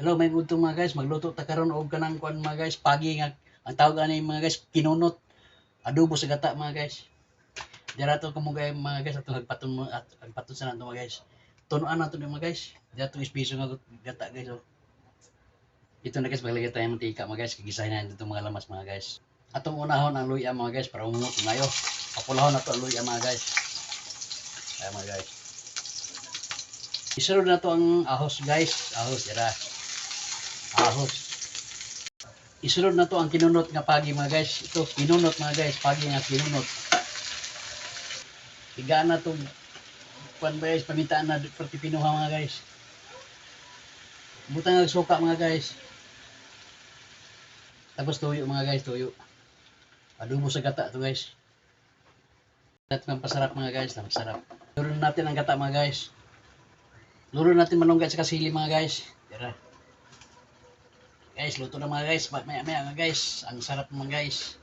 Hello, may udto mga guys, magluto ta karon og kanang kuan mga guys, pagi nga ang tawag ani mga guys, kinunot. Adobo sa gata mga guys. Dira to kamo mga guys, atong hagpaton mo at hagpaton sa nato mga guys. Tunuan nato ni mga guys. Dira to ispiso nga gata guys oh. Ito na guys, maglagay tayo ng mantika mga guys, gigisahin natin itong mga lamas mga guys. Atong unahon ang luya mga guys para umungot mayo. Papulahon nato ang luya mga guys. Ayan mga guys. Isunod na to ang ahos guys, ahos dira. Ahos. Isunod na to ang kinunot nga pagi mga guys. Ito, kinunot mga guys, pagi nga kinunot. Higaan na to kuan guys, pamintaan na perti pinuha mga guys. Butang ang suka mga guys. Tapos tuyo mga guys, tuyo. Adobo sa gata to guys. At ng pasarap mga guys, masarap. Luto natin ang gata mga guys. Luto natin malunggay sa kasili mga guys. Tira. Guys, luto na mga guys. Maya maya mga guys. Ang sarap mga guys.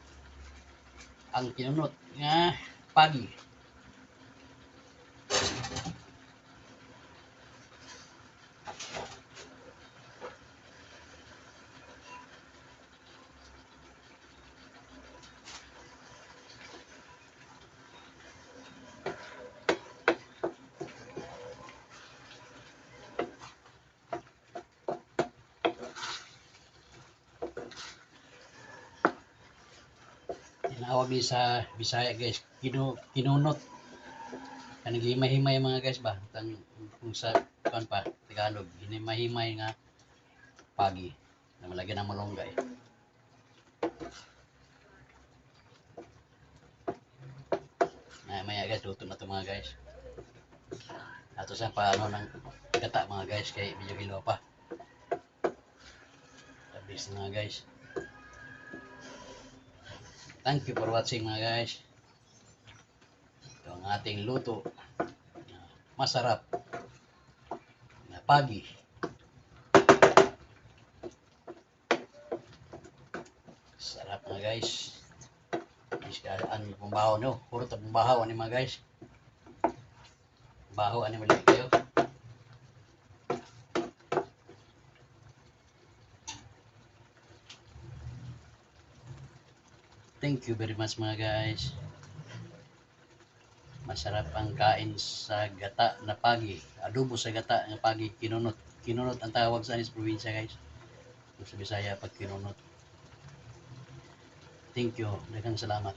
Ang kinunot nga pagi. Tinawag ni sa Bisaya guys, kinunot. Kanang gihimay-himay mga guys ba? Tang kung sa kuan pa Tagalog, hinimay-himay nga pagi na malagyan ng malunggay. Maya maya guys, luto na to mga guys. Ato sa paano ng gata mga guys kay medyo hilaw pa. Tabis na mga guys. Thank you for watching mga guys. Ito ang ating luto. Masarap na pagi. Sarap mga guys. Ang pambaho no. Puro ta pambaho ani mga guys. Baho ani mali kayo. Thank you very much mga guys. Masarap ang kain sa gata na pagi. Adobo sa gata nga pagi, kinunot. Kinunot ang tawag sa anis probinsya guys. Sa Bisaya pag kinunot. Thank you. Daghang salamat.